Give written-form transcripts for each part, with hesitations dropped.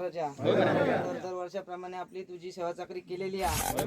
महाराजा. तर दर वर्षाप्रमाणे आपली तुझी सेवा चाकरी केलेली आहे.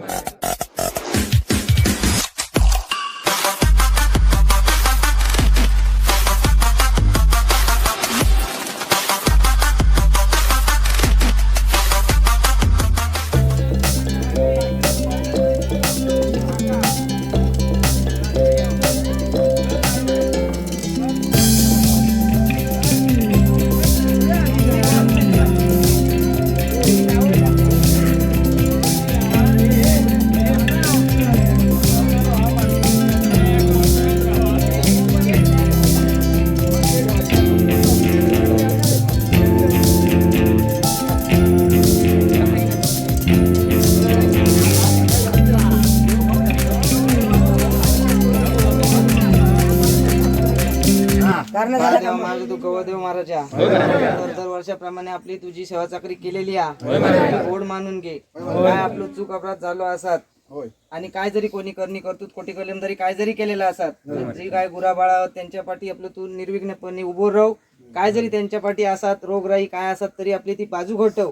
महादेव महाराज, तू गवदेव महाराजा, तर दर वर्षाप्रमाणे आपली तुझी सेवा चाकरी केलेली आहे. गोड मानून घे. काय आपलं चूक अपराध झालो असत आणि काय जरी कोणी करणी करतूत कोटी कलम जरी काय जरी केलेलं असत, जी काय गुराबाळा त्यांच्या पाठी आपलं तू निर्विघ्नपणे उभं राहू. काय जरी त्यांच्या पाठी असत रोगराई काय असत तरी आपली ती बाजू घटव.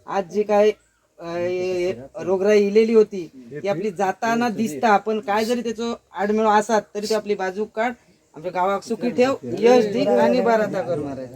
आज जी काय रोगराई इलेली होती ती आपली जाताना दिसता, पण काय जरी त्याचं आडमेळ असत तरी ती आपली बाजू काढ. आमच्या गावात सुखी ठेव, यश दे आणि बाराता कर महाराज.